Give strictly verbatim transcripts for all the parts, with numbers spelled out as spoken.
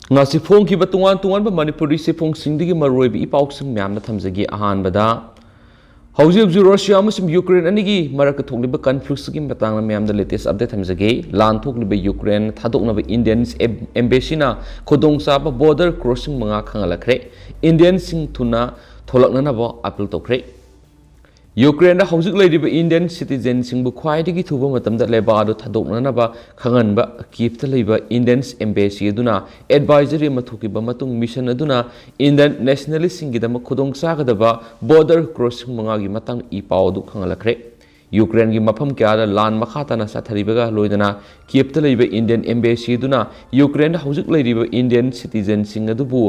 ꯉꯁꯤ ꯐꯣꯡꯈꯤꯕ ꯇꯣꯉꯥꯟ ꯇꯣꯉꯥꯟꯕ ꯃꯅꯤꯄꯨꯔꯤ ꯆꯦꯐꯣꯡꯁꯤꯡꯗꯒꯤ ꯃꯔꯨꯑꯣꯏꯕ ꯏ ꯄꯥꯎꯁꯤꯡ ꯃꯌꯥꯝꯗ ꯊꯝꯖꯒꯦ꯫ ꯑꯍꯥꯟꯕꯗ, ꯍꯧꯖꯤꯛ ꯍꯧꯖꯤꯛ ꯔꯨꯁꯤꯌꯥ ꯑꯃꯁꯨꯡ ꯌꯨꯀ꯭ꯔꯦꯟ ꯑꯅꯤꯒꯤ ꯃꯔꯛꯇ ꯊꯣꯛꯂꯤꯕ ꯀꯟꯐ꯭ꯂꯤꯛꯁꯀꯤ ꯃꯇꯥꯡꯗ ꯃꯌꯥꯝꯗ ꯂꯦꯇꯦꯁ ꯑꯞꯗꯦꯠ ꯊꯝꯖꯒꯦ꯫ ꯂꯥꯟ ꯊꯣꯛꯂꯤꯕ ꯌꯨꯀ꯭ꯔꯦꯟ ꯊꯥꯗꯣꯛꯅꯕ ꯏꯟꯗꯤꯌꯟ ꯑꯦꯝ-, ꯑꯦꯝꯕꯦꯁꯤꯅ ꯈꯨꯗꯣꯡꯆꯥꯕ ꯕꯣꯔꯗꯔ ꯀ꯭ꯔꯣꯁꯤꯡ ꯃꯉꯥ ꯈꯪꯍꯜꯂꯛꯈ꯭ꯔꯦ꯫ ꯏꯟꯗꯤꯌꯟꯁꯤꯡ ꯊꯨꯅ ꯊꯣꯛꯂꯛꯅꯅꯕ ꯑꯄꯤꯜ ꯇꯧꯈ꯭ꯔꯦ꯫ ꯌꯨꯀ꯭ꯔꯦꯟꯗ ꯍꯧꯖꯤꯛ ꯂꯩꯔꯤꯕ ꯏꯟꯗꯤꯌꯟ ꯁꯤꯇꯤꯖꯦꯟꯁꯤꯡꯕꯨ ꯈ꯭ꯋꯥꯏꯗꯒꯤ ꯊꯨꯕ ꯃꯇꯝꯗ ꯂꯩꯕꯥꯛ ꯑꯗꯨ ꯊꯥꯗꯣꯛꯅꯅꯕ ꯈꯪꯍꯟꯕ ꯀꯤꯞꯇ ꯂꯩꯕ ꯏꯟꯗꯤꯌꯟꯁ ꯑꯦꯝꯕꯦꯁꯤ ꯑꯗꯨꯅ ꯑꯦꯗꯚꯥꯏꯖꯔꯤ ꯑꯃ ꯊꯣꯛꯈꯤꯕ ꯃꯇꯨꯡ ꯃꯤꯁꯟ ꯑꯗꯨꯅ ꯏꯟꯗꯤꯌꯟ ꯅꯦꯁꯅꯦꯂꯤꯁꯁꯤꯡꯒꯤꯗꯃꯛ ꯈꯨꯗꯣꯡꯆꯥꯒꯗꯕ ꯕꯣꯔꯗꯔ ꯀ꯭ꯔꯣꯁꯤꯡ ꯃꯉꯥꯒꯤ ꯃꯇꯥꯡꯗ ꯏ ꯄꯥꯎ ꯑꯗꯨ ꯈꯪꯍꯜꯂꯛꯈ꯭ꯔꯦ꯫ ꯌꯨꯀ꯭ꯔꯦꯟꯒꯤ ꯃꯐꯝ ꯀꯌꯥꯗ ꯂꯥꯟ ꯃꯈꯥ ꯇꯥꯅ ꯆꯠꯊꯔꯤꯕꯒ ꯂꯣꯏꯅꯅ ꯀꯤꯞꯇ ꯂꯩꯕ ꯏꯟꯗꯤꯌꯟ ꯑꯦꯝꯕꯦꯁꯤ ꯑꯗꯨꯅ ꯌꯨꯀ꯭ꯔꯦꯟꯗ ꯍꯧꯖꯤꯛ ꯂꯩꯔꯤꯕ ꯏꯟꯗꯤꯌꯟ ꯁꯤꯇꯤꯖꯦꯟꯁꯤꯡ ꯑꯗꯨꯕꯨ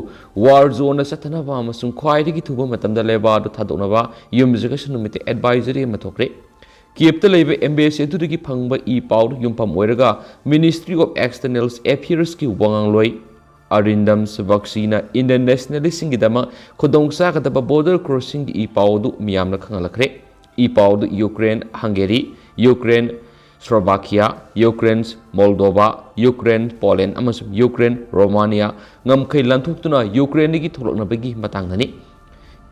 ꯋꯥꯔ ꯖꯣꯟꯗ ꯆꯠꯇꯅꯕ ꯑꯃꯁꯨꯡ ꯈ꯭ꯋꯥꯏꯗꯒꯤ ꯊꯨꯕ ꯃꯇꯝꯗ ꯂꯩꯕꯥꯛ ꯑꯗꯨ ꯊꯥꯗꯣꯛꯅꯕ ꯌꯨꯝꯁꯀꯩꯁ ꯅꯨꯃꯤꯠꯇ ꯑꯦꯗꯚꯥꯏꯖꯔꯤ ꯑꯃ ꯊꯣꯛꯈ꯭ꯔꯦ꯫ ꯀꯤꯞꯇ ꯂꯩꯕ ꯑꯦꯝꯕꯦꯁꯤ ꯑꯗꯨꯗꯒꯤ ꯐꯪꯕ ꯏ ꯄꯥꯎꯗ ꯌꯨꯝꯐꯝ ꯑꯣꯏꯔꯒ Ministry of External Affairsꯀꯤ ꯋꯥꯉꯥꯡꯂꯣꯏ ꯑꯔꯤꯟꯗꯝ ꯁꯕꯛꯁꯤꯅ ꯏꯟꯗꯤꯌꯟ ꯅꯦꯁꯅꯦꯂꯤꯁꯁꯤꯡꯒꯤꯗꯃꯛ ꯈꯨꯗꯣꯡꯆꯥꯒꯗꯕ ꯕꯣꯔꯗꯔ ꯀ꯭ꯔꯣꯁꯤꯡꯒꯤ ꯏ ꯄꯥꯎ ꯑꯗꯨ ꯃꯤꯌꯥꯝꯅ ꯈꯪꯍꯜꯂꯛꯈ꯭ꯔꯦ꯫ ꯏ ꯄꯥꯎ ꯑꯗꯨ Ukraine, Hungary, Ukraine, Slovakia, Ukraine, Moldova, Ukraine, Poland ꯑꯃꯁꯨꯡ ꯌꯨꯀ꯭ꯔꯦꯟ, ꯔꯣꯃꯥꯅꯤꯌꯥ ꯉꯝꯈꯩ ꯂꯥꯟꯊꯣꯛꯇꯨꯅ ꯌꯨꯀ꯭ꯔꯦꯟꯗꯒꯤ ꯊꯣꯛꯂꯛꯅꯕꯒꯤ ꯃꯇꯥꯡꯗꯅꯤ꯫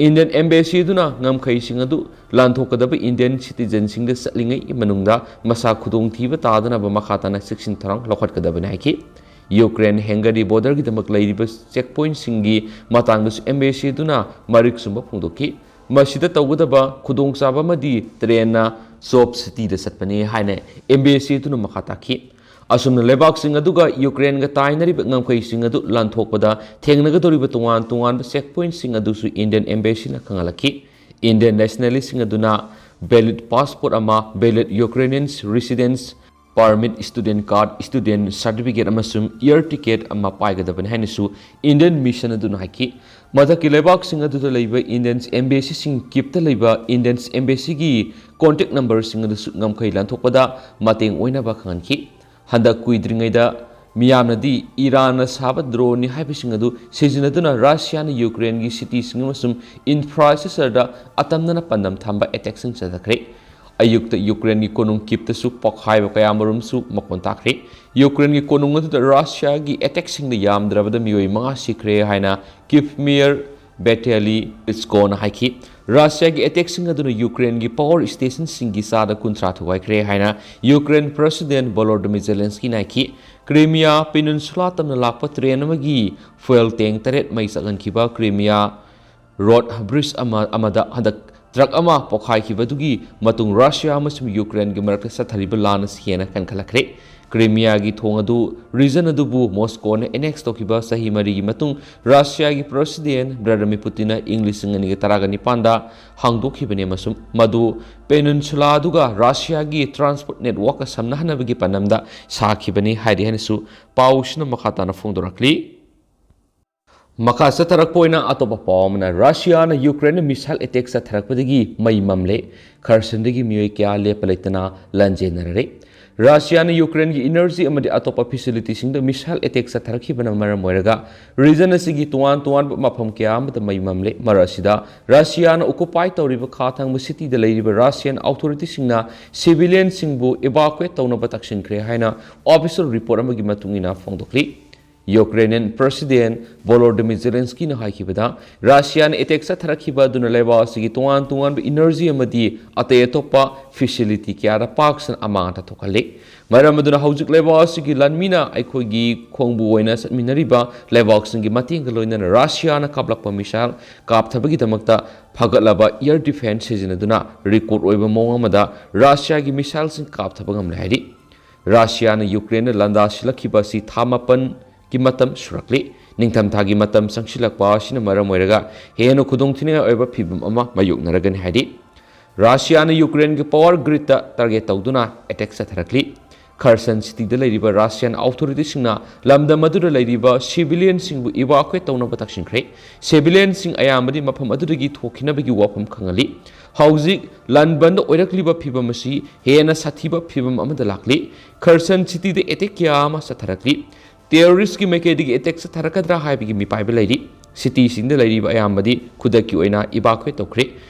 ꯏꯟꯗꯤꯌꯟ ꯑꯦꯝꯕꯦꯁꯤ ꯑꯗꯨꯅ ꯉꯝꯈꯩꯁꯤꯡ ꯑꯗꯨ ꯂꯥꯟꯊꯣꯛꯀꯗꯕ ꯏꯟꯗꯤꯌꯟ ꯁꯤꯇꯤꯖꯦꯟꯁꯤꯡꯗ ꯆꯠꯂꯤꯉꯩ ꯃꯅꯨꯡꯗ ꯃꯁꯥ ꯈꯨꯗꯣꯡꯊꯤꯕ ꯇꯥꯗꯅꯕ ꯃꯈꯥ ꯇꯥꯅ ꯆꯦꯛꯁꯤꯟ ꯊꯧꯔꯥꯡ ꯂꯧꯈꯠꯀꯗꯕꯅꯤ ꯍꯥꯏꯈꯤ꯫ ꯌꯨꯀ꯭ꯔꯦꯟ ꯍꯦꯡꯒꯔꯤ ꯕꯣꯔꯗꯔꯒꯤꯗꯃꯛ ꯂꯩꯔꯤꯕ ꯆꯦꯛ ꯄꯣꯏꯟꯠꯁꯤꯡꯒꯤ ꯃꯇꯥꯡꯗꯁꯨ ꯑꯦꯝꯕꯦꯁꯤ ꯑꯗꯨꯅ ꯃꯔꯤꯛ ꯆꯨꯝꯕ ꯐꯣꯡꯗꯣꯛꯈꯤ꯫ ꯃꯁꯤꯗ ꯇꯧꯒꯗꯕ ꯈꯨꯗꯣꯡꯆꯥꯕ ꯑꯃꯗꯤ ꯇ꯭ꯔꯦꯟꯅ ꯁꯣꯞ ꯁꯤꯇꯤꯗ ꯆꯠꯄꯅꯤ ꯍꯥꯏꯅ ꯑꯦꯝꯕꯦꯁꯤ ꯑꯗꯨꯅ ꯃꯈꯥ ꯇꯥꯈꯤ꯫ ꯑꯁꯨꯝꯅ ꯂꯩꯕꯥꯛꯁꯤꯡ ꯑꯗꯨꯒ ꯌꯨꯀ꯭ꯔꯦꯟꯒ ꯇꯥꯏꯅꯔꯤꯕ ꯉꯝꯈꯩꯁꯤꯡ ꯑꯗꯨ ꯂꯥꯟꯊꯣꯛꯄꯗ ꯊꯦꯡꯅꯒꯗꯧꯔꯤꯕ ꯇꯣꯉꯥꯟ ꯇꯣꯉꯥꯟꯕ ꯆꯦꯛ ꯄꯣꯏꯟꯠꯁꯤꯡ ꯑꯗꯨꯁꯨ ꯏꯟꯗꯤꯌꯟ ꯑꯦꯝꯕꯦꯁꯤꯅ ꯈꯪꯍꯜꯂꯛꯈꯤ꯫ ꯏꯟꯗꯤꯌꯟ ꯅꯦꯁꯅꯦꯂꯤꯁꯁꯤꯡ ꯑꯗꯨꯅ ꯚꯦꯂꯤꯗ ꯄꯥꯁꯄꯣꯔꯠ ꯑꯃ, valid Ukrainian residence permit, student card, student certificate ꯑꯃꯁꯨꯡ ꯑꯦꯌꯔ ꯇꯤꯀꯦꯠ ꯑꯃ ꯄꯥꯏꯒꯗꯕꯅꯤ ꯍꯥꯏꯅꯁꯨ ꯏꯟꯗꯤꯌꯟ ꯃꯤꯁꯟ ꯑꯗꯨꯅ ꯍꯥꯏꯈꯤ꯫ ꯃꯊꯛꯀꯤ ꯂꯩꯕꯥꯛꯁꯤꯡ ꯑꯗꯨꯗ ꯂꯩꯕ ꯏꯟꯗꯤꯌꯟ ꯑꯦꯝꯕꯦꯁꯤꯁꯤꯡ, ꯀꯤꯞꯇ ꯂꯩꯕ ꯏꯟꯗꯤꯌꯟ ꯑꯦꯝꯕꯦꯁꯤꯒꯤ ꯀꯣꯟꯇꯦꯛ ꯅꯝꯕꯔꯁꯤꯡ ꯑꯗꯨꯁꯨ ꯉꯝꯈꯩ ꯂꯥꯟꯊꯣꯛꯄꯗ ꯃꯇꯦꯡ ꯑꯣꯏꯅꯕ ꯈꯪꯍꯟꯈꯤ꯫ ꯍꯟꯗꯛ ꯀꯨꯏꯗ꯭ꯔꯤꯉꯩꯗ ꯃꯤꯌꯥꯝꯅꯗꯤ ꯏꯔꯥꯟꯅ ꯁꯥꯕ ꯗ꯭ꯔꯣꯟꯅꯤ ꯍꯥꯏꯕꯁꯤꯡ ꯑꯗꯨ ꯁꯤꯖꯤꯟꯅꯗꯨꯅ ꯔꯁꯤꯌꯥꯅ ꯌꯨꯀ꯭ꯔꯦꯟꯒꯤ ꯁꯤꯇꯤꯁꯤꯡ ꯑꯃꯁꯨꯡ ꯏꯟꯐ꯭ꯔꯥꯁ꯭ꯇ꯭ꯔꯛꯆꯔꯗ ꯑꯇꯝꯅꯅ ꯄꯥꯟꯗꯝ ꯊꯝꯕ ꯑꯦꯇꯦꯛꯁꯤꯡ ꯆꯠꯊꯈ꯭ꯔꯦ꯫ ꯑꯌꯨꯛꯇ ꯌꯨꯀ꯭ꯔꯦꯟꯒꯤ ꯀꯣꯅꯨꯡ ꯀꯤꯞꯇꯁꯨ ꯄꯣꯈꯥꯏꯕ ꯀꯌꯥꯃꯔꯨꯝꯁꯨ ꯃꯈꯣꯟ ꯇꯥꯈ꯭ꯔꯦ꯫ ꯌꯨꯀ꯭ꯔꯦꯟꯒꯤ ꯀꯣꯅꯨꯡ ꯑꯗꯨꯗ ꯔꯁꯤꯌꯥꯒꯤ ꯑꯦꯇꯦꯛꯁꯤꯡꯗ ꯌꯥꯝꯗ꯭ꯔꯕꯗ ꯃꯤꯑꯣꯏ ꯃꯉꯥ ꯁꯤꯈ꯭ꯔꯦ ꯍꯥꯏꯅ ꯀꯤꯞꯃꯤꯌꯔ ꯕꯦꯇꯦꯂꯤ ꯄꯤꯁꯀꯣꯅ ꯍꯥꯏꯈꯤ꯫ ꯔꯁꯤꯌꯥꯒꯤ ꯑꯦꯇꯦꯛꯁꯤꯡ ꯑꯗꯨꯅ ꯌꯨꯀ꯭ꯔꯦꯟꯒꯤ ꯄꯥꯋꯔ ꯁ꯭ꯇꯦꯁꯟꯁꯤꯡꯒꯤ ꯆꯥꯗ ꯀꯨꯟꯊ꯭ꯔꯥ ꯊꯨꯒꯥꯏꯈ꯭ꯔꯦ ꯍꯥꯏꯅ ꯌꯨꯀ꯭ꯔꯦꯟ ꯄ꯭ꯔꯦꯁꯤꯗꯦꯟ ꯚꯣꯂꯣꯗꯤꯃꯤꯔ ꯖꯦꯂꯦꯟꯁꯀꯤꯅ ꯍꯥꯏꯈꯤ꯫ ꯀ꯭ꯔꯤꯃꯤꯌꯥ ꯄꯦꯅꯤꯟꯁꯨꯂꯥ ꯇꯝꯅ ꯂꯥꯛꯄ ꯇ꯭ꯔꯦꯟ ꯑꯃꯒꯤ ꯐ꯭ꯌꯨꯑꯦꯜ ꯇꯦꯡ ꯇꯔꯦꯠ ꯃꯩ ꯆꯥꯛꯍꯟꯈꯤꯕ ꯀ꯭ꯔꯤꯃꯤꯌꯥ ꯔꯣꯗ ꯕ꯭ꯔꯤꯖ ꯑꯃ, ꯑꯃꯗ ꯍꯟꯗꯛ ꯇ꯭ꯔꯛ ꯑꯃ ꯄꯣꯈꯥꯏꯈꯤꯕꯗꯨꯒꯤ ꯃꯇꯨꯡ ꯔꯁꯤꯌꯥ ꯑꯃꯁꯨꯡ ꯌꯨꯀ꯭ꯔꯦꯟꯒꯤ ꯃꯔꯛꯇ ꯆꯠꯊꯔꯤꯕ ꯂꯥꯟ ꯑꯁꯤ ꯍꯦꯟꯅ ꯀꯟꯈꯠꯂꯛꯈ꯭ꯔꯦ꯫ ꯀ꯭ꯔꯤꯃꯤꯌꯥꯒꯤ ꯊꯣꯡ ꯑꯗꯨ, ꯔꯤꯖꯟ ꯑꯗꯨꯕꯨ ꯃꯣꯁꯀꯣꯅ ꯑꯦꯅꯦꯛꯁ ꯇꯧꯈꯤꯕ ꯆꯍꯤ ꯃꯔꯤꯒꯤ ꯃꯇꯨꯡ ꯔꯁꯤꯌꯥꯒꯤ ꯄ꯭ꯔꯦꯁꯤꯗꯦꯟ ꯚ꯭ꯂꯥꯗꯤꯃꯤꯔ ꯄꯨꯇꯤꯟꯅ ꯏꯪ ꯂꯤꯁꯤꯡ ꯑꯅꯤꯒ ꯇꯔꯥꯒ ꯅꯤꯄꯥꯟꯗ ꯍꯥꯡꯗꯣꯛꯈꯤꯕꯅꯤ ꯑꯃꯁꯨꯡ ꯃꯗꯨ ꯄꯦꯅꯤꯟꯁꯨꯂꯥ ꯑꯗꯨꯒ ꯔꯁꯤꯌꯥꯒꯤ ꯇ꯭ꯔꯥꯟꯁꯄꯣꯔꯠ ꯅꯦꯠꯋꯥꯔꯛꯀ ꯁꯝꯅꯍꯟꯅꯕꯒꯤ ꯄꯥꯟꯗꯝꯗ ꯁꯥꯈꯤꯕꯅꯤ ꯍꯥꯏꯔꯤ ꯍꯥꯏꯅꯁꯨ ꯄꯥꯎꯁꯤꯅ ꯃꯈꯥ ꯇꯥꯅ ꯐꯣꯡꯗꯣꯔꯛꯂꯤ꯫ ꯃꯈꯥ ꯆꯠꯊꯔꯛꯄ ꯑꯣꯏꯅ ꯑꯇꯣꯞꯄ ꯄꯥꯎ ꯑꯃꯅ, ꯔꯁꯤꯌꯥꯅ ꯌꯨꯀ꯭ꯔꯦꯟꯗ ꯃꯤꯁꯥꯏꯜ ꯑꯦꯇꯦꯛ ꯆꯠꯊꯔꯛꯄꯗꯒꯤ ꯃꯩ ꯃꯝꯂꯦ꯫ ꯈꯔꯁꯟꯗꯒꯤ ꯃꯤꯑꯣꯏ ꯀꯌꯥ ꯂꯦꯞꯄ ꯂꯩꯇꯅ ꯂꯥꯟꯖꯦꯟꯅꯔꯦ꯫ ꯔꯁꯤꯌꯥꯅ ꯌꯨꯀ꯭ꯔꯦꯟꯒꯤ ꯏꯅꯔꯖꯤ ꯑꯃꯗꯤ ꯑꯇꯣꯞꯄ ꯐꯦꯁꯤꯂꯤꯇꯤꯁꯤꯡꯗ ꯃꯤꯁꯥꯏꯜ ꯑꯦꯇꯦꯛ ꯆꯠꯊꯔꯛꯈꯤꯕꯅ ꯃꯔꯝ ꯑꯣꯏꯔꯒ ꯔꯤꯖꯟ ꯑꯁꯤꯒꯤ ꯇꯣꯉꯥꯟ ꯇꯣꯉꯥꯟꯕ ꯃꯐꯝ ꯀꯌꯥ ꯑꯃꯗ ꯃꯩ ꯃꯝꯂꯦ꯫ ꯃꯔꯛ ꯑꯁꯤꯗ ꯔꯁꯤꯌꯥꯅ ꯑꯣꯀꯨꯄꯥꯏ ꯇꯧꯔꯤꯕ ꯈꯥ ꯊꯪꯕ ꯁꯤꯇꯤꯗ ꯂꯩꯔꯤꯕ ꯔꯁꯤꯌꯥꯟ ꯑꯣꯊꯣꯔꯤꯇꯤꯁꯤꯡꯅ ꯁꯤꯚꯤꯂꯤꯌꯟꯁꯤꯡꯕꯨ ꯏꯚꯥꯀꯨꯋꯦꯠ ꯇꯧꯅꯕ ꯇꯛꯁꯤꯟꯈ꯭ꯔꯦ ꯍꯥꯏꯅ ꯑꯣꯐꯤꯁꯤꯌꯦꯜ ꯔꯤꯄꯣꯔꯠ ꯑꯃꯒꯤ ꯃꯇꯨꯡ ꯏꯟꯅ ꯐꯣꯡꯗꯣꯛꯂꯤ꯫ ꯌꯨꯀ꯭ꯔꯦꯅꯤꯌꯟ ꯄ꯭ꯔꯦꯁꯤꯗꯦꯟ ꯚꯣꯂꯣꯗꯤꯃꯤꯔ ꯖꯦꯂꯦꯟꯁꯀꯤꯅ ꯍꯥꯏꯈꯤꯕꯗ, ꯔꯁꯤꯌꯥꯅ ꯑꯦꯇꯦꯛ ꯆꯠꯊꯔꯛꯈꯤꯕ ꯑꯗꯨꯅ ꯂꯩꯕꯥꯛ ꯑꯁꯤꯒꯤ ꯇꯣꯉꯥꯟ ꯇꯣꯉꯥꯟꯕ ꯏꯅꯔꯖꯤ ꯑꯃꯗꯤ ꯑꯇꯩ ꯑꯇꯣꯞꯄ ꯐꯦꯁꯤꯂꯤꯇꯤ ꯀꯌꯥꯗ ꯄꯥꯛ ꯁꯟꯅ ꯑꯃꯥꯡ ꯑꯇꯥ ꯊꯣꯛꯍꯜꯂꯤ꯫ ꯃꯔꯝ ꯑꯗꯨꯅ ꯍꯧꯖꯤꯛ ꯂꯩꯕꯥꯛ ꯑꯁꯤꯒꯤ ꯂꯥꯟꯃꯤꯅ ꯑꯩꯈꯣꯏꯒꯤ ꯈꯣꯡꯕꯨ ꯑꯣꯏꯅ ꯆꯠꯃꯤꯟꯅꯔꯤꯕ ꯂꯩꯕꯥꯛꯁꯤꯡꯒꯤ ꯃꯇꯦꯡꯒ ꯂꯣꯏꯅꯅ ꯔꯁꯤꯌꯥꯅ ꯀꯥꯞꯂꯛꯄ ꯃꯤꯁꯥꯏꯜ ꯀꯥꯞꯊꯕꯒꯤꯗꯃꯛꯇ ꯐꯒꯠꯂꯕ ꯑꯦꯌꯔ ꯗꯤꯐꯦꯟꯁ ꯁꯤꯖꯤꯟꯅꯗꯨꯅ ꯔꯦꯀꯣꯔꯗ ꯑꯣꯏꯕ ꯃꯑꯣꯡ ꯑꯃꯗ ꯔꯁꯤꯌꯥꯒꯤ ꯃꯤꯁꯥꯏꯜꯁꯤꯡ ꯀꯥꯞꯊꯕ ꯉꯝꯂꯦ ꯍꯥꯏꯔꯤ꯫ ꯔꯁꯤꯌꯥꯅ ꯌꯨꯀ꯭ꯔꯦꯟꯗ ꯂꯥꯟꯗꯥ ꯁꯤꯜꯂꯛꯈꯤꯕ ꯑꯁꯤ ꯊꯥ ꯃꯥꯄꯟꯒꯤ ꯃꯇꯝ ꯁꯨꯔꯛꯂꯤ꯫ ꯅꯤꯡꯊꯝꯊꯥꯒꯤ ꯃꯇꯝ ꯆꯪꯁꯤꯜꯂꯛꯄ ꯑꯁꯤꯅ ꯃꯔꯝ ꯑꯣꯏꯔꯒ ꯍꯦꯟꯅ ꯈꯨꯗꯣꯡꯊꯤꯅꯤꯡꯉꯥꯏ ꯑꯣꯏꯕ ꯐꯤꯚꯝ ꯑꯃ ꯃꯥꯌꯣꯛꯅꯔꯒꯅꯤ ꯍꯥꯏꯔꯤ꯫ ꯔꯁꯤꯌꯥꯅ ꯌꯨꯀ꯭ꯔꯦꯟꯒꯤ ꯄꯥꯋꯔ ꯒ꯭ꯔꯤꯗꯇ ꯇꯥꯔꯒꯦꯠ ꯇꯧꯗꯨꯅ ꯑꯦꯇꯦꯛ ꯆꯠꯊꯔꯛꯂꯤ꯫ ꯈꯔꯁꯟ ꯁꯤꯇꯤꯗ ꯂꯩꯔꯤꯕ ꯔꯁꯤꯌꯥꯟ ꯑꯣꯊꯣꯔꯤꯇꯤꯁꯤꯡꯅ ꯂꯝꯗꯝ ꯑꯗꯨꯗ ꯂꯩꯔꯤꯕ ꯁꯤꯚꯤꯂꯤꯌꯟꯁꯤꯡꯕꯨ ꯏꯚꯥꯀꯨꯋꯦꯠ ꯇꯧꯅꯕ ꯇꯛꯁꯤꯟꯈ꯭ꯔꯦ꯫ ꯁꯤꯚꯤꯂꯤꯌꯟꯁꯤꯡ ꯑꯌꯥꯝꯕꯗꯤ ꯃꯐꯝ ꯑꯗꯨꯗꯒꯤ ꯊꯣꯛꯈꯤꯅꯕꯒꯤ ꯋꯥꯐꯝ ꯈꯪꯍꯜꯂꯤ꯫ ꯍꯧꯖꯤꯛ ꯂꯥꯟꯕꯟꯗ ꯑꯣꯏꯔꯛꯂꯤꯕ ꯐꯤꯚꯝ ꯑꯁꯤ ꯍꯦꯟꯅ ꯁꯥꯊꯤꯕ ꯐꯤꯚꯝ ꯑꯃꯗ ꯂꯥꯛꯂꯤ꯫ ꯈꯔꯁꯟ ꯁꯤꯇꯤꯗ ꯑꯦꯇꯦꯛ ꯀꯌꯥ ꯑꯃ ꯆꯠꯊꯔꯛꯂꯤ꯫ ꯇꯦꯔꯣꯔꯤꯁ꯭ꯠꯀꯤ ꯃꯥꯏꯀꯩꯗꯒꯤ ꯑꯦꯇꯦꯛ ꯆꯠꯊꯔꯛꯀꯗ꯭ꯔꯥ ꯍꯥꯏꯕꯒꯤ ꯃꯤꯄꯥꯏꯕ ꯂꯩꯔꯤ꯫ ꯁꯤꯇꯤꯁꯤꯡꯗ ꯂꯩꯔꯤꯕ ꯑꯌꯥꯝꯕꯗꯤ ꯈꯨꯗꯛꯀꯤ ꯑꯣꯏꯅ ꯏꯚꯥꯀꯨꯋꯦꯠ ꯇꯧꯈ꯭ꯔꯦ꯫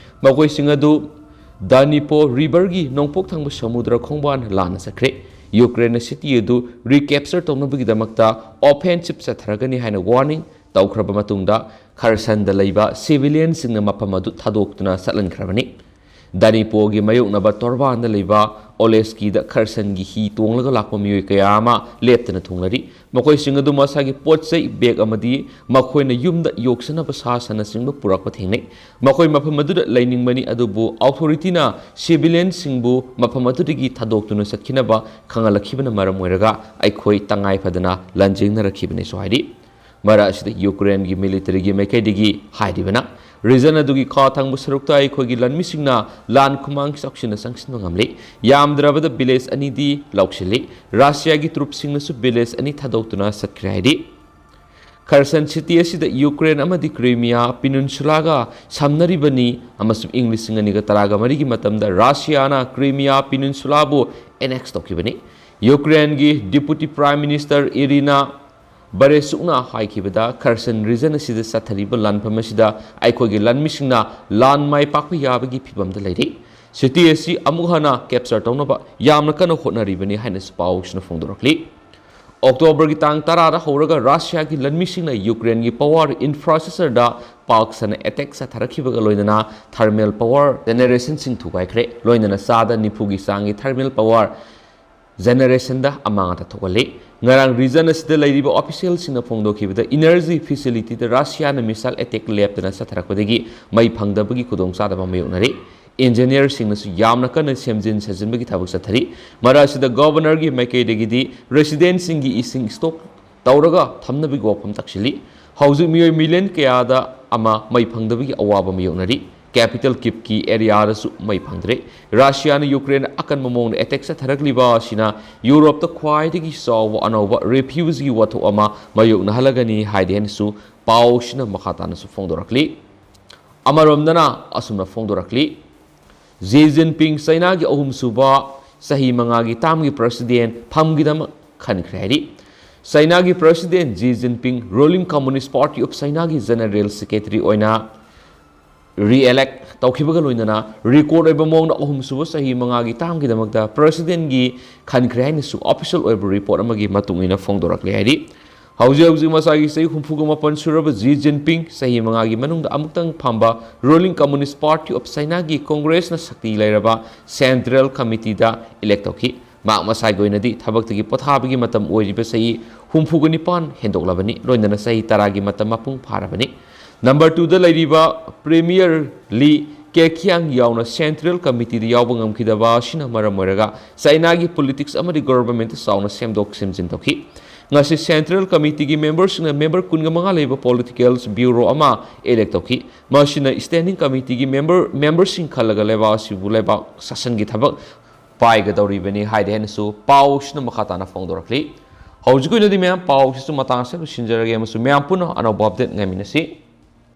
ꯃꯈꯣꯏꯁꯤꯡ ꯑꯗꯨ ꯗꯅꯤꯄꯣ ꯔꯤꯚꯔꯒꯤ ꯅꯣꯡꯄꯣꯛ ꯊꯪꯕ ꯁꯃꯨꯗ꯭ꯔ ꯈꯣꯡꯕꯥꯟ ꯂꯥꯟꯅ ꯆꯠꯈ꯭ꯔꯦ꯫ ꯌꯨꯀ꯭ꯔꯦꯟꯅ ꯁꯤꯇꯤ ꯑꯗꯨ ꯔꯤꯀꯦꯞꯆꯔ ꯇꯧꯅꯕꯒꯤꯗꯃꯛꯇ ꯑꯣꯐꯦꯟꯁꯤꯞ ꯆꯠꯊꯔꯒꯅꯤ ꯍꯥꯏꯅ ꯋꯥꯔꯅꯤꯡ ꯇꯧꯈ꯭ꯔꯕ ꯃꯇꯨꯡꯗ, ꯈꯔꯁꯟꯗ ꯂꯩꯕ ꯁꯤꯚꯤꯂꯤꯌꯟꯁꯤꯡꯅ ꯃꯐꯝ ꯑꯗꯨ ꯊꯥꯗꯣꯛꯇꯨꯅ ꯆꯠꯍꯟꯈ꯭ꯔꯕꯅꯤ꯫ ꯗꯅꯤꯄꯣꯒꯤ ꯃꯥꯌꯣꯛꯅꯕ ꯇꯣꯔꯕꯥꯟꯗ ꯂꯩꯕ ꯑꯣꯂꯦꯁꯀꯤꯗ ꯈꯔꯁꯟꯒꯤ ꯍꯤ ꯇꯣꯡꯂꯒ ꯂꯥꯛꯄ ꯃꯤꯑꯣꯏ ꯀꯌꯥ ꯑꯃ ꯂꯦꯞꯇꯅ ꯊꯨꯡꯂꯔꯤ꯫ ꯃꯈꯣꯏꯁꯤꯡ ꯑꯗꯨ ꯃꯁꯥꯒꯤ ꯄꯣꯠ ꯆꯩ ꯕꯦꯒ ꯑꯃꯗꯤ ꯃꯈꯣꯏꯅ ꯌꯨꯝꯗ ꯌꯣꯛꯆꯅꯕ ꯁꯥ ꯁꯟꯅꯆꯤꯡꯕ ꯄꯨꯔꯛꯄ ꯊꯦꯡꯅꯩ꯫ ꯃꯈꯣꯏ ꯃꯐꯝ ꯑꯗꯨꯗ ꯂꯩꯅꯤꯡꯕꯅꯤ, ꯑꯗꯨꯕꯨ ꯑꯣꯊꯣꯔꯤꯇꯤꯅ ꯁꯤꯚꯤꯂꯤꯌꯟꯁꯤꯡꯕꯨ ꯃꯐꯝ ꯑꯗꯨꯗꯒꯤ ꯊꯥꯗꯣꯛꯇꯨꯅ ꯆꯠꯈꯤꯅꯕ ꯈꯪꯍꯜꯂꯛꯈꯤꯕꯅ ꯃꯔꯝ ꯑꯣꯏꯔꯒ ꯑꯩꯈꯣꯏ ꯇꯉꯥꯏ ꯐꯗꯅ ꯂꯥꯟꯖꯦꯡꯅꯔꯛꯈꯤꯕꯅꯤꯁꯨ ꯍꯥꯏꯔꯤ꯫ ꯃꯔꯛ ꯑꯁꯤꯗ ꯌꯨꯀ꯭ꯔꯦꯟꯒꯤ ꯃꯤꯂꯤꯇꯔꯤꯒꯤ ꯃꯥꯏꯀꯩꯗꯒꯤ ꯍꯥꯏꯔꯤꯕꯅ, ꯔꯤꯖꯟ ꯑꯗꯨꯒꯤ ꯈꯥ ꯊꯪꯕ ꯁꯔꯨꯛꯇ ꯑꯩꯈꯣꯏꯒꯤ ꯂꯥꯟꯃꯤꯁꯤꯡꯅ ꯂꯥꯟ ꯈꯨꯃꯥꯡ ꯆꯥꯎꯁꯤꯟꯅ ꯆꯪꯁꯤꯟꯕ ꯉꯝꯂꯤ꯫ ꯌꯥꯝꯗ꯭ꯔꯕꯗ ꯚꯤꯂꯦꯖ ꯑꯅꯤꯗꯤ ꯂꯧꯁꯤꯜꯂꯤ꯫ ꯔꯁꯤꯌꯥꯒꯤ ꯇ꯭ꯔꯨꯞꯁꯤꯡꯅꯁꯨ ꯚꯤꯂꯦꯖ ꯑꯅꯤ ꯊꯥꯗꯣꯛꯇꯨꯅ ꯆꯠꯈ꯭ꯔꯦ ꯍꯥꯏꯔꯤ꯫ ꯈꯔꯁꯟ ꯁꯤꯇꯤ ꯑꯁꯤꯗ ꯌꯨꯀ꯭ꯔꯦꯟ ꯑꯃꯗꯤ ꯀ꯭ꯔꯤꯃꯤꯌꯥ ꯄꯤꯅꯤꯟꯁꯨꯂꯥꯒ ꯁꯝꯅꯔꯤꯕꯅꯤ ꯑꯃꯁꯨꯡ ꯏꯪ ꯂꯤꯁꯤꯡ ꯑꯅꯤꯒ ꯇꯔꯥꯒ ꯃꯔꯤꯒꯤ ꯃꯇꯝꯗ ꯔꯁꯤꯌꯥꯅ ꯀ꯭ꯔꯤꯃꯤꯌꯥ ꯄꯤꯅꯤꯟꯁꯨꯂꯥꯕꯨ ꯑꯦꯅꯦꯛꯁ ꯇꯧꯈꯤꯕꯅꯤ꯫ ꯌꯨꯀ꯭ꯔꯦꯟꯒꯤ ꯗꯤꯄꯨꯇꯤ ꯄ꯭ꯔꯥꯏꯝ ꯃꯤꯅꯤꯁꯇꯔ ꯏꯔꯤꯅꯥ ꯕꯔꯦꯁꯨꯛꯅ ꯍꯥꯏꯈꯤꯕꯗ, ꯈꯔꯁꯟ ꯔꯤꯖꯟ ꯑꯁꯤꯗ ꯆꯠꯊꯔꯤꯕ ꯂꯥꯟꯐꯝ ꯑꯁꯤꯗ ꯑꯩꯈꯣꯏꯒꯤ ꯂꯥꯟꯃꯤꯁꯤꯡꯅ ꯂꯥꯟ ꯃꯥꯏ ꯄꯥꯛꯄ ꯌꯥꯕꯒꯤ ꯐꯤꯚꯝꯗ ꯂꯩꯔꯤ꯫ ꯁꯤꯇꯤ ꯑꯁꯤ ꯑꯃꯨꯛ ꯍꯟꯅ ꯀꯦꯞꯆꯔ ꯇꯧꯅꯕ ꯌꯥꯝꯅ ꯀꯟꯅ ꯍꯣꯠꯅꯔꯤꯕꯅꯤ ꯍꯥꯏꯅꯁꯨ ꯄꯥꯎꯁꯤꯅ ꯐꯣꯡꯗꯣꯔꯛꯂꯤ꯫ ꯑꯣꯛꯇꯣꯕꯔꯒꯤ ꯇꯥꯡ ꯇꯔꯥꯗ ꯍꯧꯔꯒ ꯔꯁꯤꯌꯥꯒꯤ ꯂꯥꯟꯃꯤꯁꯤꯡꯅ ꯌꯨꯀ꯭ꯔꯦꯟꯒꯤ ꯄꯥꯋꯔ ꯏꯟꯐ꯭ꯔꯥꯁ꯭ꯇ꯭ꯔꯛꯆꯔꯗ ꯄꯥꯛ ꯁꯟꯅ ꯑꯦꯇꯦꯛ ꯆꯠꯊꯔꯛꯈꯤꯕꯒ ꯂꯣꯏꯅꯅ ꯊꯔꯃꯦꯜ ꯄꯥꯋꯔ ꯖꯦꯅꯦꯔꯦꯁꯟꯁꯤꯡ ꯊꯨꯒꯥꯏꯈ꯭ꯔꯦ꯫ ꯂꯣꯏꯅꯅ ꯆꯥꯗ ꯅꯤꯐꯨꯒꯤ ꯆꯥꯡꯒꯤ ꯊꯔꯃꯦꯜ ꯄꯥꯋꯔ ꯖꯦꯅꯦꯔꯦꯁꯟꯗ ꯑꯃꯥꯡ ꯑꯇꯥ ꯊꯣꯛꯍꯜꯂꯤ꯫ ꯉꯔꯥꯡ ꯔꯤꯖꯟ ꯑꯁꯤꯗ ꯂꯩꯔꯤꯕ ꯑꯣꯐꯤꯁꯤꯌꯦꯜꯁꯤꯡꯅ ꯐꯣꯡꯗꯣꯛꯈꯤꯕꯗ, ꯏꯅꯔꯖꯤ ꯐꯦꯁꯤꯂꯤꯇꯤꯗ ꯔꯁꯤꯌꯥꯅ ꯃꯤꯁꯥꯏꯜ ꯑꯦꯇꯦꯛ ꯂꯦꯞꯇꯅ ꯆꯠꯊꯔꯛꯄꯗꯒꯤ ꯃꯩ ꯐꯪꯗꯕꯒꯤ ꯈꯨꯗꯣꯡꯆꯥꯗꯕ ꯃꯥꯌꯣꯛꯅꯔꯤ꯫ ꯏꯟꯖꯤꯅꯤꯌꯔꯁꯤꯡꯅꯁꯨ ꯌꯥꯝꯅ ꯀꯟꯅ ꯁꯦꯝꯖꯤꯟ ꯁꯥꯖꯤꯟꯕꯒꯤ ꯊꯕꯛ ꯆꯠꯊꯔꯤ꯫ ꯃꯔꯛ ꯑꯁꯤꯗ ꯒꯣꯚꯔꯅꯔꯒꯤ ꯃꯥꯏꯀꯩꯗꯒꯤꯗꯤ ꯔꯦꯁꯤꯗꯦꯟꯁꯤꯡꯒꯤ ꯏꯁꯤꯡ ꯁ꯭ꯇꯣꯛ ꯇꯧꯔꯒ ꯊꯝꯅꯕꯒꯤ ꯋꯥꯐꯝ ꯇꯥꯛꯁꯤꯜꯂꯤ꯫ ꯍꯧꯖꯤꯛ ꯃꯤꯑꯣꯏ ꯃꯤꯂꯤꯌꯟ ꯀꯌꯥꯗ ꯑꯃ ꯃꯩ ꯐꯪꯗꯕꯒꯤ ꯑꯋꯥꯕ ꯃꯥꯌꯣꯛꯅꯔꯤ꯫ ꯀꯦꯄꯤꯇꯦꯜ ꯀꯤꯞꯀꯤ ꯑꯦꯔꯤꯌꯥꯗꯁꯨ ꯃꯩ ꯐꯪꯗ꯭ꯔꯦ꯫ ꯔꯁꯤꯌꯥꯅ ꯌꯨꯀ꯭ꯔꯦꯟ ꯑꯀꯟꯕ ꯃꯑꯣꯡꯗ ꯑꯦꯇꯦꯛ ꯆꯠꯊꯔꯛꯂꯤꯕ ꯑꯁꯤꯅ ꯌꯨꯔꯣꯞꯇ ꯈ꯭ꯋꯥꯏꯗꯒꯤ ꯆꯥꯎꯕ ꯑꯅꯧꯕ ꯔꯦꯐ꯭ꯌꯨꯖꯤꯒꯤ ꯋꯥꯊꯣꯛ ꯑꯃ ꯃꯥꯌꯣꯛꯅꯍꯜꯂꯒꯅꯤ ꯍꯥꯏꯗꯤ ꯍꯥꯏꯅꯁꯨ ꯄꯥꯎꯁꯤꯅ ꯃꯈꯥ ꯇꯥꯅꯁꯨ ꯐꯣꯡꯗꯣꯔꯛꯂꯤ꯫ ꯑꯃꯔꯣꯝꯗꯅ ꯑꯁꯨꯝꯅ ꯐꯣꯡꯗꯣꯔꯛꯂꯤ꯫ ꯖꯤ ꯖꯤꯟꯄꯤꯡ ꯆꯩꯅꯥꯒꯤ ꯑꯍꯨꯝꯁꯨꯕ ꯆꯍꯤ ꯃꯉꯥꯒꯤ ꯇꯥꯝꯒꯤ ꯄ꯭ꯔꯁꯤꯗꯦꯟ ꯐꯝꯒꯤꯗꯃꯛ ꯈꯟꯈ꯭ꯔꯦ ꯍꯥꯏꯔꯤ꯫ ꯆꯩꯅꯥꯒꯤ president Xi Jinping ruling communist party of ꯆꯩꯅꯥꯒꯤ ꯖꯦꯅꯔꯦꯜ ꯁꯦꯀ꯭ꯔꯦꯇꯔꯤ ꯑꯣꯏꯅ ꯔꯤꯑꯦꯂꯦꯛ ꯇꯧꯈꯤꯕꯒ ꯂꯣꯏꯅꯅ ꯔꯦꯀꯣꯔꯗ ꯑꯣꯏꯕ ꯃꯑꯣꯡꯗ ꯑꯍꯨꯝꯁꯨꯕ ꯆꯍꯤ ꯃꯉꯥꯒꯤ ꯇꯥꯝꯒꯤꯗꯃꯛꯇ ꯄ꯭ꯔꯦꯁꯤꯗꯦꯟꯒꯤ ꯈꯟꯈ꯭ꯔꯦ ꯍꯥꯏꯅꯁꯨ ꯑꯣꯐꯤꯁꯤꯌꯦꯜ ꯑꯣꯏꯕ ꯔꯤꯄꯣꯔꯠ ꯑꯃꯒꯤ ꯃꯇꯨꯡ ꯏꯟꯅ ꯐꯣꯡꯗꯣꯔꯛꯂꯦ ꯍꯥꯏꯔꯤ꯫ ꯍꯧꯖꯤꯛ ꯍꯧꯖꯤꯛ ꯃꯁꯥꯒꯤ ꯆꯍꯤ ꯍꯨꯝꯐꯨꯒ ꯃꯥꯄꯟ ꯁꯨꯔꯕ ꯖꯤ ꯖꯤꯟꯄꯤꯡ ꯆꯍꯤ ꯃꯉꯥꯒꯤ ꯃꯅꯨꯡꯗ ꯑꯃꯨꯛꯇꯪ ꯐꯝꯕ Ruling Communist Party of Chinaꯒꯤ ꯀꯣꯡꯒ꯭ꯔꯦꯁꯅ ꯁꯛꯇꯤ ꯂꯩꯔꯕ ꯁꯦꯟꯇ꯭ꯔꯦꯜ ꯀꯃꯤꯇꯤꯗ ꯏꯂꯦꯛ ꯇꯧꯈꯤ꯫ ꯃꯍꯥꯛ ꯃꯁꯥꯒꯤ ꯑꯣꯏꯅꯗꯤ ꯊꯕꯛꯇꯒꯤ ꯄꯣꯊꯥꯕꯒꯤ ꯃꯇꯝ ꯑꯣꯏꯔꯤꯕ ꯆꯍꯤ ꯍꯨꯝꯐꯨꯒ ꯅꯤꯄꯥꯟ ꯍꯦꯟꯗꯣꯛꯂꯕꯅꯤ, ꯂꯣꯏꯅꯅ ꯆꯍꯤ ꯇꯔꯥꯒꯤ ꯃꯇꯝ ꯃꯄꯨꯡ ꯐꯥꯔꯕꯅꯤ꯫ ꯅꯝꯕꯔ ꯇꯨꯗ ꯂꯩꯔꯤꯕ ꯄ꯭ꯔꯤꯃꯤꯌꯔ ꯂꯤ ꯀꯦꯈꯤꯌꯥꯡ ꯌꯥꯎꯅ ꯁꯦꯟꯇ꯭ꯔꯦꯜ ꯀꯃꯤꯇꯤꯗ ꯌꯥꯎꯕ ꯉꯝꯈꯤꯗꯕ ꯑꯁꯤꯅ ꯃꯔꯝ ꯑꯣꯏꯔꯒ ꯆꯥꯏꯅꯥꯒꯤ ꯄꯣꯂꯤꯇꯤꯛꯁ ꯑꯃꯗꯤ ꯒꯣꯚꯔꯟꯃꯦꯟꯠꯇ ꯆꯥꯎꯅ ꯁꯦꯝꯗꯣꯛ ꯁꯦꯝꯖꯤꯟ ꯇꯧꯈꯤ꯫ ꯉꯁꯤ ꯁꯦꯟꯇ꯭ꯔꯦꯜ ꯀꯃꯤꯇꯤꯒꯤ ꯃꯦꯝꯕꯔꯁꯤꯡꯅ ꯃꯦꯝꯕꯔ ꯀꯨꯟꯒ ꯃꯉꯥ ꯂꯩꯕ ꯄꯣꯂꯤꯇꯤꯀꯦꯜ ꯕ꯭ꯌꯨꯔꯣ ꯑꯃ ꯏꯂꯦꯛ ꯇꯧꯈꯤ꯫ ꯃꯁꯤꯅ ꯁ꯭ꯇꯦꯟꯗꯤꯡ ꯀꯃꯤꯇꯤꯒꯤ ꯃꯦꯝꯕꯔ, ꯃꯦꯝꯕꯔꯁꯤꯡ ꯈꯜꯂꯒ ꯂꯩꯕꯥꯛ ꯑꯁꯤꯕꯨ ꯂꯩꯕꯥꯛ ꯁꯥꯁꯟꯒꯤ ꯊꯕꯛ ꯄꯥꯏꯒꯗꯧꯔꯤꯕꯅꯤ ꯍꯥꯏꯔꯦ ꯍꯥꯏꯅꯁꯨ ꯄꯥꯎꯁꯤꯅ ꯃꯈꯥ ꯇꯥꯅ ꯐꯣꯡꯗꯣꯔꯛꯂꯤ꯫ ꯍꯧꯖꯤꯛꯀꯤ ꯑꯣꯏꯅꯗꯤ ꯃꯌꯥꯝ ꯄꯥꯎꯁꯤꯁꯨ ꯃꯇꯥꯡ ꯑꯁꯤꯗ ꯂꯣꯏꯁꯤꯟꯖꯔꯒꯦ ꯑꯃꯁꯨꯡ ꯃꯌꯥꯝ ꯄꯨꯟꯅ ꯑꯅꯧꯕ ꯑꯞꯗꯦꯠ ꯉꯥꯏꯃꯤꯟꯅꯁꯤ꯫